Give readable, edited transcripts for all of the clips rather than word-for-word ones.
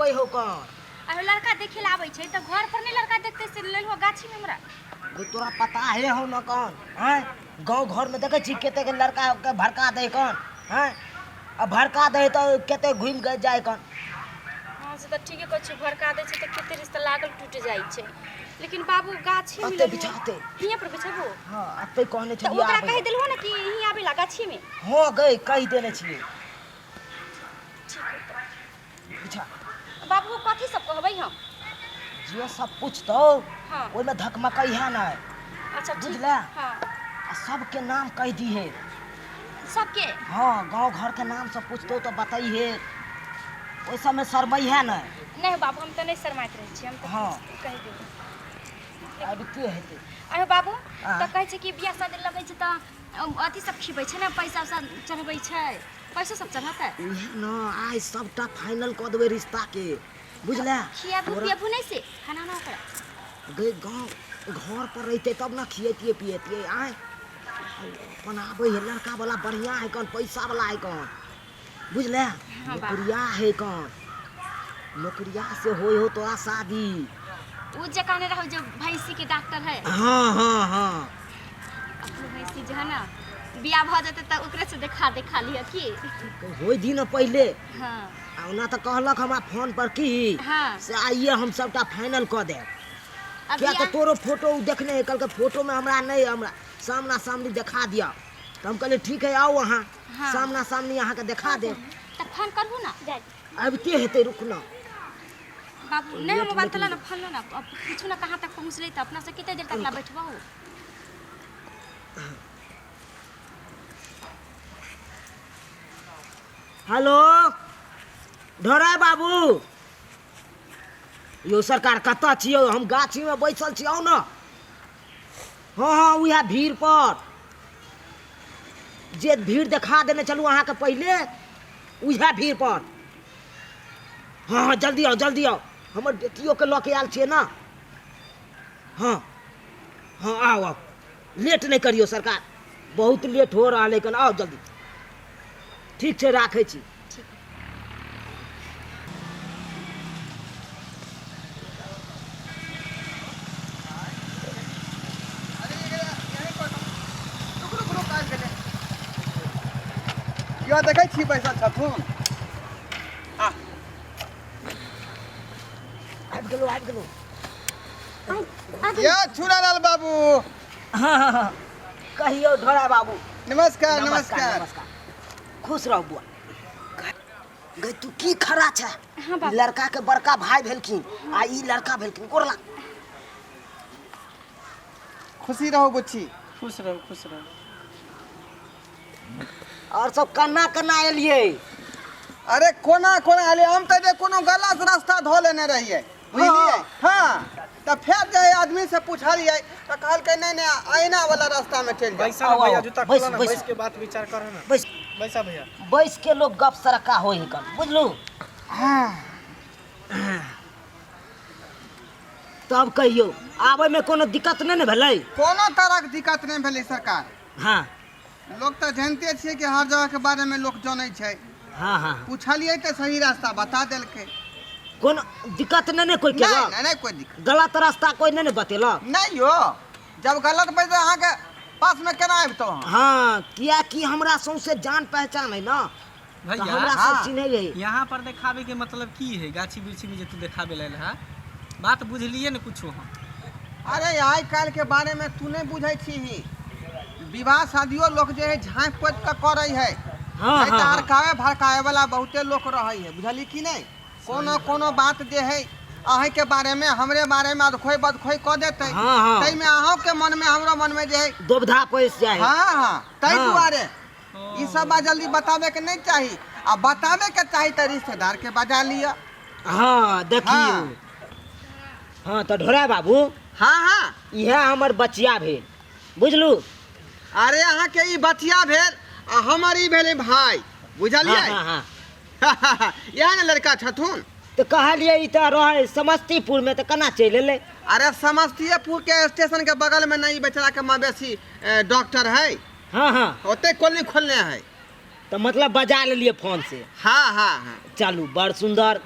आबै हो कौन। आ लड़का देखे ला आबै छै तऽ घर पर नहि लड़का देखतै से लेलहो गाछी में हमरा। गई तोरा पता है हो न कौन हैं? गाँव घर में देखै छी कते के लड़का के भड़का दे कौन हैं? आ भड़का दे तऽ कते घुमि के जाय कौन। हाँ से तऽ ठीके कहै छी, भड़का दै छै तऽ कते रिश्ता लागल टूटि जाइ छै। लेकिन बाबू गाछी में अते बिछाते हियाँ पर बिछाबो। हाँ अते कहने तऽ छलियै ओकरा आबै कहि लए। देलहो ने कि हियाँ आबै ला गाछी में। हाँ गई कहि देने छियै। ठीक है तऽ बिछा। बाबू कथी सब कहबै हम? जे सब पूछतौ हाँ। ओहिमे धकमकैहे नहि। अच्छा ठीक। बुझले? हाँ। आ सबके नाम कहि दिहे। सबके? हाँ गाँव घर के नाम सब पूछतौ तऽ बतैहे, ओहि सबमे शरमैहे नहि। नहि बाबू हम तऽ नहि शरमाइत रहै छी, हम तऽ हाँ। कहि देबै। आब की हेतै? अरे बाबू आँ? तऽ कहै छै कि बियाह शादी लगै छै तऽ अथी सब खिबै छै ने, पैसा उसा चढ़बै छै, पैसो सब चढ़तै? उएह ने आइ सबटा फाइनल कऽ देबै रिश्ताके, बुझले? खियाबू पियाबू नहि से खाना उना ओकरा? गई गाँव घर पर रहितै तब ने खियैतियै पियैतियै। आँय अपन आबै है लड़का वाला बढ़िया है कौन, पैसा वाला है कौन, बुझले? हाँ बाबू। नौकरिया है कौन, नौकरिया से होय हो तोरा शादी। उ जे कहने रहौ जे भैंसी के डॉक्टर है। हाँ हाँ हाँ। अपनो भैंसी जे है ना बियाह भऽ जेतै तऽ ओकरे से देखा देखा लिअ की होय दी न पहिले। हाँ। आ ओना तऽ कहलक हमरा फोन पर की हाँ। से आइए हम सबटा फाइनल कऽ देब। अब किया तऽ बियाह- तोरो फोटो उ देखने है, कहलकै फोटो में हमरा नहीं, हमरा सामना सामनी देखा दिया। तऽ हम कहलियै ठीक है आउ अहाँ। हाँ। सामना सामनी अहाँके देखा देब। तऽ फोन करबू ना? आबिते हेतै, रुक ना। बाबू नहीं हम मोबाइल तला ना फोन लो ना, अब पूछू ना कहाँ तक पहुँचलै तऽ अपना से कते देर तक ला बैठबहु? हेलो ढोरा बाबू, यो सरकार कतऽ छियै? हम गाछीमे बैसल छी, आउ ने। हाँ हाँ उएह भीड़ पर जे भीड़ देखा देने चलू अहाँके पहिले, उएह भीड़ पर। हाँ हाँ जल्दी आउ जल्दी आउ, हमर बेटियोके लऽ के आयल छियै ने। हाँ हाँ आउ आउ, लेट नहि करियौ सरकार, बहुत लेट हो रहल है, कन आउ जल्दी। ठीक छै राखै छी। यो देखै छी पैसा छथुन। आबि गेलौ आबि गेलौ। या छुरालाल बाबू। हाँ हाँ हाँ कहियौ ढोरा बाबू। नमस्कार नमस्कार नमस्कार, खुश रहू बुआ। गई तू की खड़ा छै? हाँ बाबू। लड़का के बड़का भाई भेलखिन आ ई लड़का भेलखिन। गोरला खुशी रहू बुच्ची। खुश रहू खुश रहू। और सब कन्ना कन्ना एलियै? अरे कोना कोना एलियै, हम तऽ जे कोनो गलत रास्ता धऽ लेने रहियै, बुझलियै? हाँ तऽ फेर जे आदमी से पूछलियै तऽ कहलकै नहि नहि आईना वाला रास्ता में चलि जाउ। बैसा ना आउ, भैया, आउ, जूता बैस, खोला ना, बैस। बैस के बात विचार कर ना। बैस। बैसा भैया। बैस के लोग गप सरक्का होय है कन, बुझलू? हाँ। तब कहियौ आबै में कोनो दिक्कत नहि ने भेलै? कोनो तरह के दिक्कत नहि भेलै सरकार। हाँ। लोक तऽ जानते छियै कि हर जगह के बारे में लोक जानै छै। हाँ हाँ। पूछलियै तऽ सही रास्ता बता देलकै। कोनो दिक्कत नहि ने कोई नहीं, केलक? नहीं, नहीं, कोई दिक्कत। गलत रास्ता कोई नहीं ने बतेलक? नहीं यो, जब गलत बतेलक अहाँके पास में केना अबितहुँ हम? हाँ, किया कि हमरा सौंसे जान पहचान है ना, भैया, तऽ हमरा सब हाँ। चिन्है है। यहाँ पर देखाबे के मतलब की है? गाछी वृक्षी में जे तू देखाबे लेल है, बात बुझलिए ने कुछो हम। अरे आइ काल्हि के बारे में तू नहीं बुझै छीही, विवाह शादियो लोक जे है झाँपि पोति कऽ करै है। हाँ, नहीं तऽ हाँ, हाँ। अड़कावे भड़कावे वाला बहुते लोक रहै है, बुझली कि नहीं? कोनो कोनो बात जे है अहीं के बारे में हमरे बारे में अदखोई बदखोई कऽ देतै। हाँ, हाँ। ताहिमे अहूँ के मन में हमरो मन में जे है दुविधा पैसि जाइ है। हाँ, हाँ, ताहि हाँ। दुआरे ई सब बात जल्दी बताबे के नहीं चाही, आ बताबे के चाही तऽ रिश्तेदार के बजा लिअ। हाँ देखियौ। हाँ। हाँ तऽ ढोरा बाबू। हाँ, हाँ। इएह हमर बचिया भेल, बुझलू? अरे अहाँ के ई बचिया भेल आ हमर ई भेलै भाई, बुझलियै? हाँ, हाँ, हाँ। इएह ने लड़का छथुन। तऽ कहलियै ई तऽ रहै समस्तीपुर में, तऽ केना चलि एलै? अरे समस्तीपुर के स्टेशन के बगल में ने ई बेचारा के मवेशी डॉक्टर है। हाँ, हाँ। ओते कॉलोनी खोलने है। तऽ मतलब बजा लेलियै फोन से। हाँ, हाँ, हाँ। चलू बड़ सुंदर।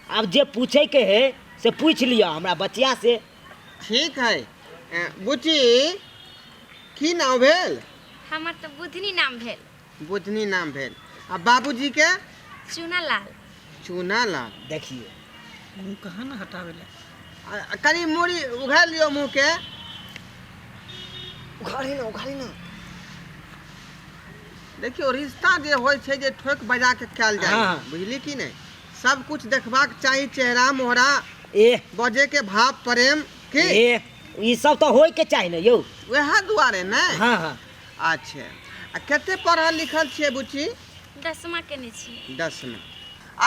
आब जे पूछैके है से पूछि लिअ हमरा बचिया से। ठीक है। बुच्ची, की नाम भेल? हमर तऽ बुधनी नाम भेल। बुधनी नाम भेल। आ बाबूजी के? चूनालाल। चूनालाल। देखियौ, मुँह कहाँ ने हटाबै लए। कनि मूड़ी उघारि लियौ मुँहके। उघारी ना, उघारी ना। देखियौ, रिश्ता जे होइ छै जे ठोकि बजा के कयल जाइ। हाँ। बुझली कि नहि? सब कुछ देखबाक चाही, चेहरा मोहरा, ए बजे के भाव प्रेम की। ए, ई सब तऽ होय के चाही ने यौ। वएह दुआरे ने। हाँ हाँ। अच्छा, आ कते पढ़ल लिखल छियै बुच्ची? दसमा केने छी। दसमा।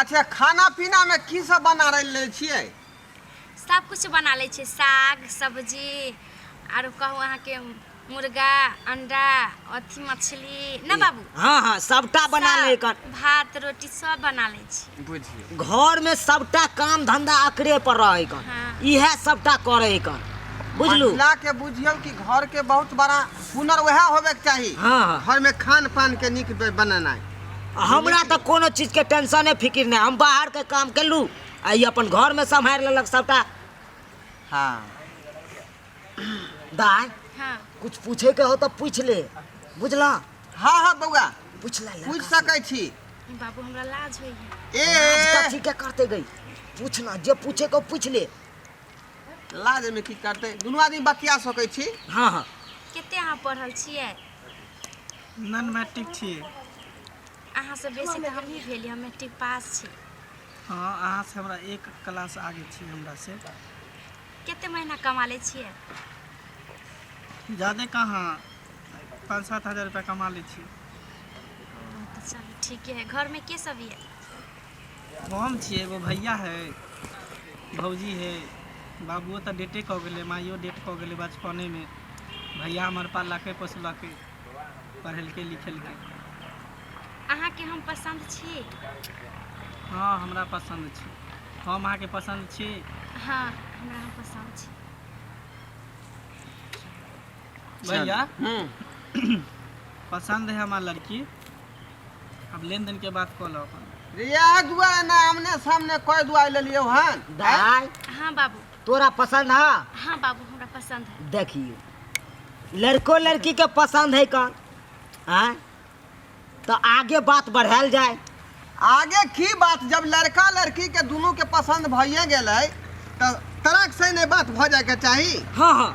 अच्छा, खाना पीना में की सब बना रहल छियै? सब कुछ बना लै छियै, साग सब्जी, आरो कहू अहाँके मुर्गा, अंडा, अथी मछली ना बाबू? हाँ हाँ, सबटा बना ले सब, कन। भात रोटी सब बना लै छी। बुझियौ, घर में सबटा काम धंधा अकरे पर रहे कन। हाँ। इहे सबटा करे कन, बुझलू? महिला के बुझियौ कि घर के बहुत बड़ा हुनर वएह होबे के चाही। हाँ हाँ। घर में खान पान के नीक बनेनाइ। हमरा तऽ कोनो चीज के टेंशन फिक्र नहि, हम बाहर के काम केलू आ ई अपन घर में सम्हारि लेलक सबटा। हाँ। दाय। हाँ। कुछ पूछे के हो तऽ पूछ ले, बुझला? हाँ हाँ बौआ। पूछ ले लड़का पूछ से। सकै छी। बाबू, हमरा लाज होइए। ए, लाज कथी के करते गई? पूछ ना, जे पूछे के हो पूछ ले। लाज में की करते, दुनू आदमी बतिया सकै छी। हाँ हाँ। कते अहाँ पढ़ल छियै? नन मैट्रिक छियै। अहाँसँ बेसी तऽ हमही भेली, हम मैट्रिक पास छी। हँ, अहाँसँ हमरा एक क्लास आगे छी हमरा से। कते महीना कमा लै छियै? जादे कहाँ, 5-7 हजार रुपया कमा लै छी। तऽ चलू, ठीके है। घरमे के सब यऽ? हम छियै, एगो भैया है, भौजी है। बाबुओ तऽ डेटे कऽ गेलै, माइयो डेट कऽ गेलै बचपनेमे। भैया हमर पाललकै पोसलकै, पढ़ेलकै लिखेलकै। अहाँके हम पसन्द छी? हँ, हमरा पसन्द छी। हम अहाँके पसन्द छी? हाँ, हमरा अहाँ पसन्द छी। भैया, हम्म पसंद है हमार लड़की। अब लेन देन के बात कऽ लो अपन। इएह दुआरे ने आमने सामने कह दुआरे लेलियौ हन। दाय। हाँ बाबू। तोरा पसंद है? हाँ बाबू, हमरा पसंद है। देखियो, लड़को लड़की के पसंद है कौन आँय, तो आगे बात बढ़ायल जाए। आगे की बात, जब लड़का लड़की के दुनू के पसंद भइए गेलै तऽ तरक से नहि बात भऽ जायके चाही। हाँ हाँ।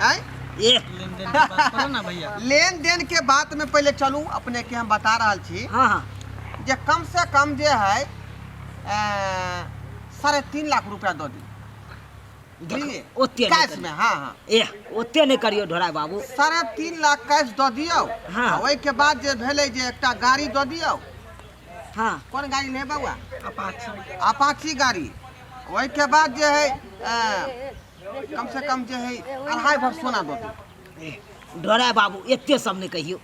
आँय? ए, लेन देन के बात करो ना भैया। लेन देन के बात में पहले चलू, अपने के हम बता रहल छी हाँ हाँ जे कम से कम जे है 3.5 लाख रुपया दऽ दी। बुझलियै? ओते नहि कैश करियौ। में। हाँ हाँ। ए, ओते नहि करियौ ढोरा बाबू। 3.5 लाख कैश दऽ दियौ। हाँ। आ ओहिके बाद जे भेलै जे एकटा गाड़ी दऽ दियौ। हाँ। कोन गाड़ी लेबै बौआ? अपाची। अपाची गाड़ी। ओहिके बाद जे है कम से कम जे है 2.5 भर सोना दऽ दियौ। ढोरा बाबू, एते सब नहि कहियौ,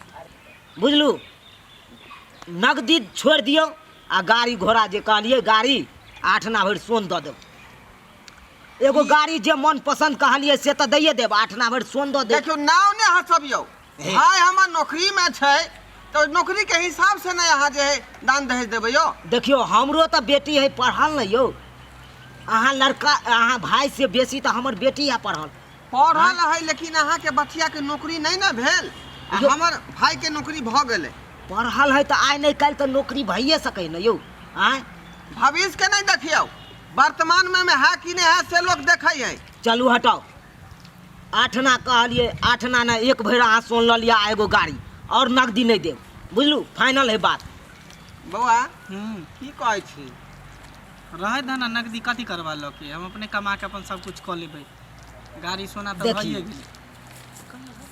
बुझलू? नगदी छोड़ि दियौ आ गाड़ी घोड़ा जे कहलियै, गाड़ी 8 आना भरि सोन दऽ देब। एगो गाड़ी जे मन पसन्द कहलियै से तऽ दैये देब, 8 आना भरि सोन दऽ देब। देखियौ, नाव नहि हँसबियौ भाय, हमर नौकरीमे छै तऽ नौकरीके हिसाब से नहि अहाँ जे है दान दहेज देबै यौ। देखियौ, हमरो तऽ बेटी है पढ़ल ने यौ। अहाँ लड़का, अहाँ भाय से बेसी तऽ हमर बेटी है पढ़ल। पढ़ल है, लेकिन अहाँके बचियाके नौकरी नहि ने भेल आ हमर भायके नौकरी भऽ गेलै। पढ़ल है तऽ आइ नहि काल्हि तऽ नौकरी भइए सकै ने यौ। आँय, भविष्यके नहि देखियौ, वर्तमान में है कि नहीं है से लोग देखै है। चलू हटाउ। 8 आना कहलियै, 8 आना नहि, 1 भरि अहाँ सोन लऽ लिअ आ एगो गाड़ी, आओर नगदी नहि देब, बुझलू? फाइनल है बात। बौआ, हम्म की कहै छी? रहै दह ना नगदी, कथी करबा लऽ के? हम अपने कमा के अपन सब कुछ कऽ लेबै। गाड़ी सोना तऽ देखियौ। भइए गेलै।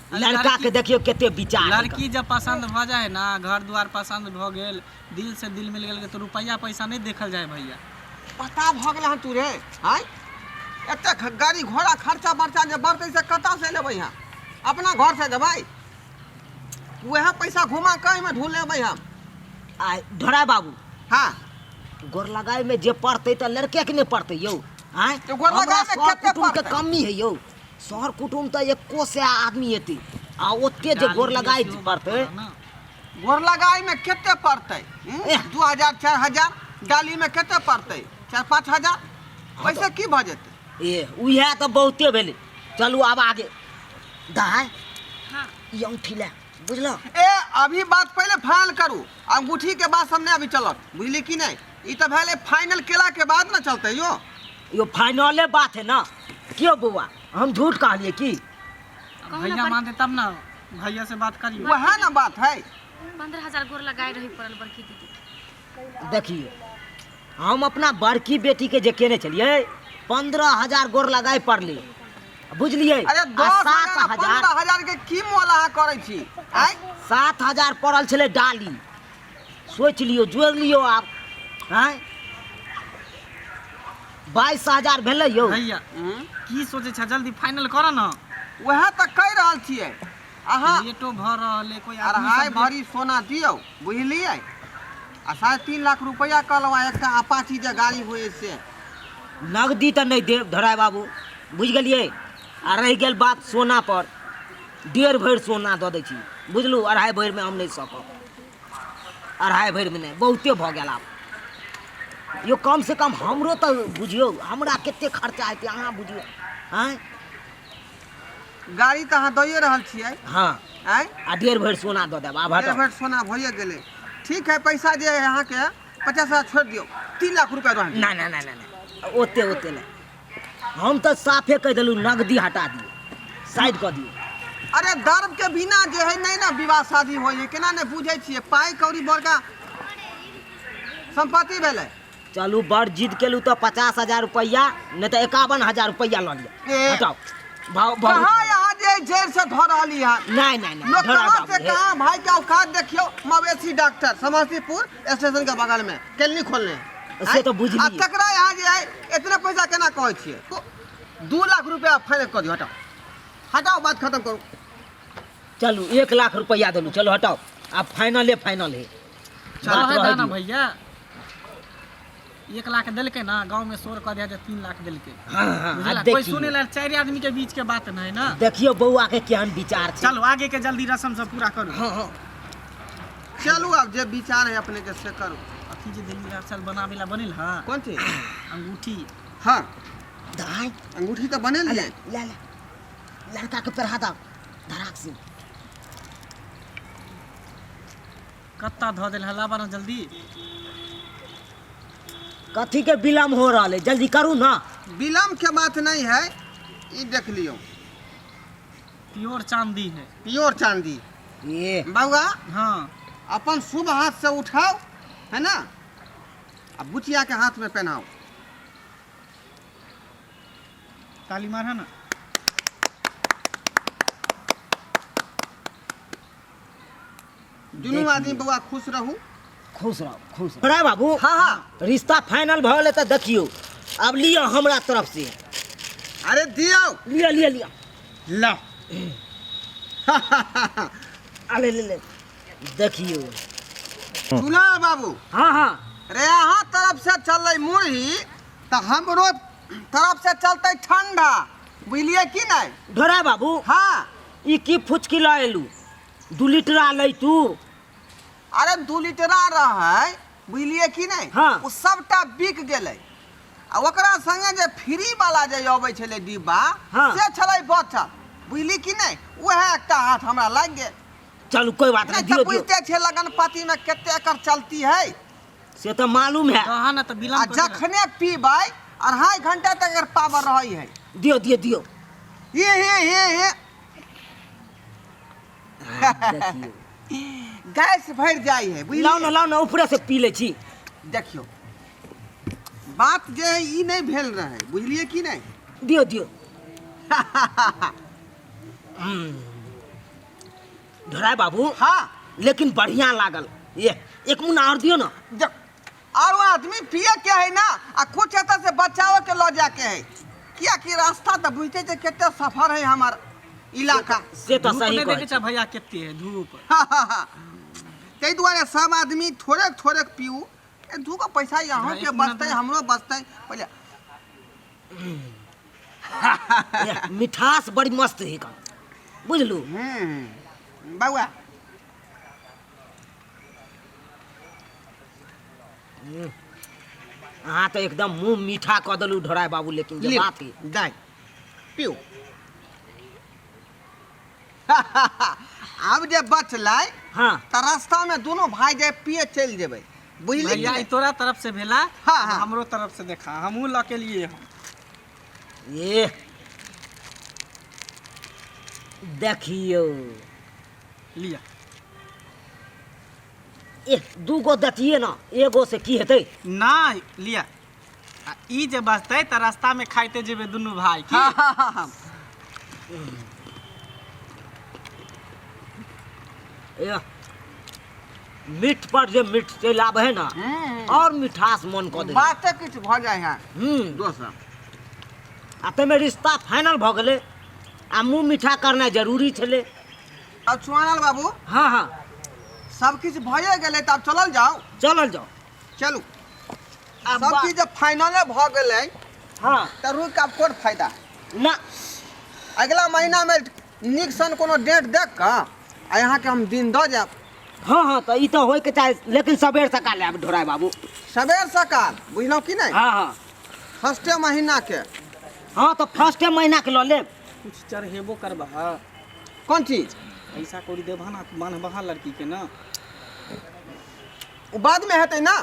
अरे लड़का के देखियौ कते विचार है। लड़की जब पसंद भऽ जाए ना, घर द्वार पसंद भऽ गेल, दिल से दिल मिल गेल, तऽ रुपैआ पैसा नहि देखल जाए भैया। पता भऽ गेल हन तू रे? आँय, एतेक गाड़ी घोड़ा खर्चा बर्चा जे बढ़तै से कतऽ से लेबै हम? अपना घर से देबै? वएह पैसा घुमा कऽ एहिमे ढूँढ लेबै हम। आ ढोरा बाबू। हाँ। गोर लगाय में जे पड़तै तऽ लड़के के नहि पड़तै यौ। आँय, तऽ गोर हमरा लगायमे सर कते कुटुम्ब के पड़तै? कमी है यौ। सर कुटुम्ब तऽ एको सए आदमी एतै आ ओते जे गोर लगाय डाली दियौ सेहो बात पड़तै। करऽ ना। गोर लगायमे कते पड़तै? एह। 2000 4000 डालीमे कते पड़तै? 4-5 हजार ओहिसँ की भऽ जेतै? ए, उएह तऽ बहुते भेलै। चलू आब आगे दाय। हाँ। ई अंगूठी ले, बुझलह? ए, अभी बात पहिले फाइनल करू, अंगूठी के बाद सब नहि अभी चलत, बुझली कि नहि? ई तऽ भेलै फाइनल केला के बाद ने चलतै यो। यो फाइनले बात है ना। क्यों बौआ, हम झूठ कहलिए की? कहू ना। भैया मानते तब ना, भैया से बात करियो। वएह ने बात है। 15,000 गोर लगाए रही पड़ल बड़की दीदी के। देखियो, हम अपना बड़की बेटी के जे केने छलियै, 15,000 गोर लगाए पड़लै, बुझलियै? अरे आ दस सात हजार हजार 15,000 के की मोल अहाँ करै छी आँय? 7,000 पड़ल छलै डाली। सोचि लियौ, जोड़ि लियौ आब। आँय, 22,000 भेलै यौ। भैया, हम्म? की सोचै छ? जल्दी फाइनल कर ना। वएह तऽ कहि रहल छियै अहाँ। लेटो भऽ रहल है, कोई आदमी अढ़ाई सब भरी सोना दियौ, बुझलियै? आ 3.5 लाख रुपैआ कहलहुँ, आ एकटा अपाची जे गाड़ी होइ से। नगदी तऽ नहि देब धराय बाबू, बुझि गेलियै? आ रहि गेल बात सोना पर, 1.5 भरि सोना दऽ दै छी, बुझलू? अढ़ाई भरिमे हम नहि सकब, अढ़ाई भरिमे नहि, बहुते भऽ गेल आब यौ। कम से कम हमरो तऽ बुझियौ, हमरा कते खर्चा हेतै, अहाँ बुझियौ। आँय? गाड़ी तऽ अहाँ दैए रहल छियै। हाँ। आँय? आ 1.5 भरि सोना दऽ देब, आब 1.5 हटो। भरि सोना भइए गेलै। ठीक है, पैसा जे है अहाँके 50,000 छोड़ि दियौ, 3 लाख रुपैआ दऽ दियौ। ना ना ना ना ना, ओते ओते नहि। हम तऽ साफे कहि देलहुँ, नगदी हटा दियौ, साइड कऽ दियौ। अरे, दर्ब के बिना जे है नहि ने विवाह शादी होइ है, केना नहि बुझै छियै? पाइ कौड़ी बड़का सम्पत्ति भेलै। चलू, बड़ जिद केलहुँ तऽ 50,000 रुपैआ, नहि तऽ 51,000 रुपैआ लऽ लिअ। ए। हटाउ भाव भाव। कहाँ यहाँ जे जड़ि से धऽ रहली हन? नहि नहि नहि। लोग धरा कहाँ बाबू, से हे। कहाँ भाई के औकात देखियो। मवेशी डॉक्टर समस्तीपुर स्टेशन के बगल में क्लिनिक खोलने हैं। से तऽ बुझलियै। आ तकरा यहाँ जे है इतना पैसा केना कहै छियै? तो 2 लाख रुपया फाइनल कऽ दियौ। हटाओ, हटाओ, बात खत्म करू। चलू, 1 लाख रुपैआ देलहुँ। चलू, हटाउ, आब फाइनले फाइनल है। बात रहे रहै ना। दियौ। भैया, 1 लाख देलकै ना, गाँव में शोर कऽ दिया जे 3 लाख देलकै। हाँ हाँ। बुझला? आ कोई देखियौ। सुने ला चारि आदमी के बीच के बात नहीं ना। देखियौ बौआ के केहन विचार छै। चलो, आगे के जल्दी रस्म सब पूरा करू। हाँ हाँ। चलू, आब जे विचार है अपने के से करू। अथी जे दिल्ली चल बनाबे ला बनेल हा? कोन चीज? अंगूठी। हाँ। दाय। अंगूठी तऽ बनेलियै। ले ले, लड़का के पढ़ा दऽ धराक से। कत्ता धऽ देल हला बना जल्दी। कथी के विलम्ब हो रहल है? जल्दी करू ना। विलम्ब के बात नहीं है, ई देख लियौ। प्योर चांदी है। प्योर चांदी। ये। बउआ। हाँ। अपन शुभ हाथ से उठाओ, है ना, आ बुचिया के हाथ में पहनाओ। ताली मार है ना। दुनू आदमी बउआ खुश रहू। खुश रहो, खुश रहो। अरे बाबू। हाँ हाँ। रिश्ता फाइनल भऽ गेलै तऽ देखियौ, आब लिअ हमरा तरफ से। अरे दियौ। लिअ, लिअ, लिअ। ला। आ ले ले ले, देखियौ। सुना बाबू। हाँ हाँ। रे, अहाँ तरफ से चललै मुरही तऽ हमरो तरफ से चलतै ठंडा, बुझलियै कि नहि? ढोरा बाबू। हाँ। ई की फुचकी लऽ एलू? 2 लीटरा लै तू। अरे, 2 लीटरा रहै, बुझलियै कि नहि? हाँ। ओ सबटा बिक गेलै आ ओकरा संगे जे फ्री वाला जे अबै छलै डिब्बा, हाँ। से छलै बचल, बुझली कि नहि? उएह एकटा हाथ हमरा लागि गेल। चलू, कोई बात नहि नहीं। तऽ दियो, दियो। बुझिते छियै लगन पातीमे कते एकर चलती है। से तऽ मालूम है। कहा ना तऽ आ विलम्ब कऽ देलक। जखने पीबै, 2.5 घंटा तक एकर पावर रहै है। दियो, दियो, दियो। हे हे हे हे। देखियौ। गैस भरि जाइ है, लाउ बुझलियै? ने, लाउ ने, ऊपरे से पी लै छी। देखियौ, बात जे है ई नहि भेल रहै, बुझलियै कि नहि? दियो, दियो। ढोराय बाबू। हाँ। लेकिन बढ़िया लागल। ये एक मुन्ना और दियो ना। देख, आरो आदमी पिए के है ना, आ कुछ एतऽ से बचाओ के लऽ जाके है, कियाकि रास्ता तऽ बुझते छै कते सफर है हमर इलाका। से तऽ धूप सही नहि कहै देखै छ भैया, कते है धूप? ताहि दुआरे सब आदमी थोड़ेक थोड़ेक पीऊ। ए, दूगो पैसा अहूँके एक मिनट। बचतै, हमरो बचतै पहिले। छी। ये, मिठास बड़ी मस्त है का, बुझलू? हम्म, बउआ। अहाँ तऽ एकदम मुँह मीठा कऽ देलहुँ ढोराय बाबू, लेकिन जे लिअ, बात है दाइ पिउ। आब जे बचलै तऽ रास्तामे दुनू भाय जे पिए चलि जेबै, बुझली? भैया, ई तोरा तरफ से भेला। हाँ, हाँ। हमरो तरफ से देखा, हमहूँ लऽ के लिए हम। ये देखियौ। लिअ। ए, दूगो दतियै ने, एगो से की हेतै? नहि, लिअ, आ ई जे बचतै तऽ रास्तामे खाइते जेबै दुनू भाय की। हाँ हाँ हाँ हाँ। ए, मीठ पर जे मीठ चलि आबै है ने, और मिठास मन कऽ दे। बाते किछु भऽ जाइ है। दोसर। आ ताहिमे रिश्ता फाइनल भऽ गेलै आ मुँह मीठा करनाइ जरूरी छलै। आब चुआनल बाबू। हाँ हाँ। सब किछु भए गेलै तऽ आब चलल जाउ। चलल जाउ। चलू। आब सब किछु जब फाइनले भऽ गेलै तऽ रुकि कऽ आब कोन फायदा? ना। अगिला महीनामे नीक सन कोनो डेट देख कऽ आ अहाँके हम दिन दऽ जायब। हाँ हाँ, तऽ ई तऽ होइके चाही, लेकिन सबेर सकाल आयब ढोराय बाबू। सबेर सकाल, बुझलहुँ कि नहि? हाँ हाँ। फर्स्टे महीनाके। हाँ, तऽ फर्स्टे महीनाके लऽ लेब। कुछ चढ़ेबो करबह? कोन चीज? पैसा कौड़ी देबह ना, बान्हबह लड़की के ना। ओ बादमे हेतै ना।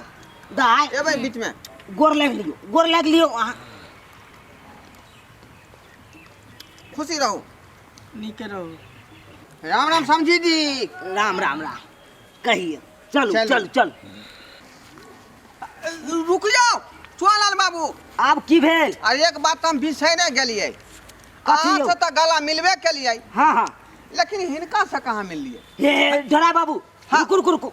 दाय। एबै बीचमे। गोर लागि लियौ, गोर लागि लियौ अहाँ। खुशी रहू। नीके रहू। राम राम समझी जी। राम राम राम कहिए। चलू। चलू। चलू चलू। रुक जाओ चुआलाल बाबू। आब की भेल? आ एक बात हम बिसैरे गेलियै। कथी अहाँ यौ? से तऽ गला मिलबे केलियै। हाँ हाँ। लेकिन हिनका से कहाँ मिललियै? हे ढोरा बाबू। हाँ। रुकू रुकू रुकू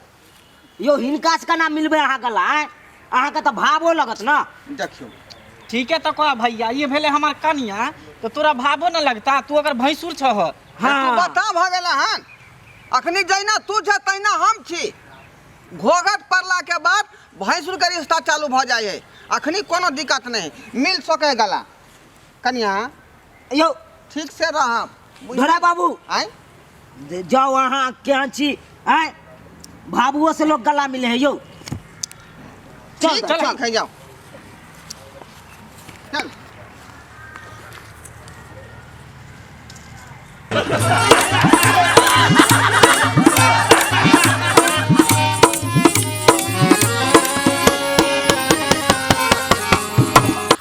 यौ, हिनका से केना मिलबै अहाँ गला? आँय, अहाँके तऽ भावो लगत ना। देखियौ। ठीक है, तऽ कह भैया, ये भेलै हमर कनिया, तऽ तोरा भावो न लगता? तू अगर भैंसुर छह। हाँ। तू बता भऽ गेला हन। अखनी जहिना तू छ तहिना हम छी। घोघट पड़ला के बाद भैंसुर के रिश्ता चालू भऽ जाइ है। अखनी कोनो दिक्कत नहीं, मिल सके गला। कनिया यौ, ठीक से रहब। ढोरा बाबू। आँय। जाउ, अहाँ केहन छी? आँय, भाबुओ से लोग गला मिले है यौ। चल। ठीक। चल। ठीक है, जाओ, चल।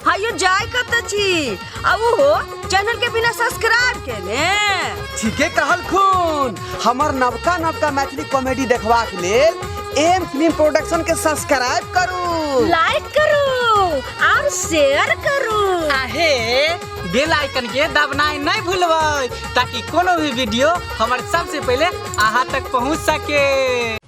हायो, जाय कतऽ छी आ ओहो चैनल के बिना सब्सक्राइब केने? ठीके कहलखुन। हमर नवका नवका मैथिली कॉमेडी देखबाक लेल एम फिल्म प्रोडक्शन के सब्सक्राइब करू, लाइक करू और शेयर करू। आहे बेल आइकन के दबनाइ नहीं भूलबै, ताकि कोनो भी वीडियो हमर सबसे पहले अहाँ तक पहुँच सके।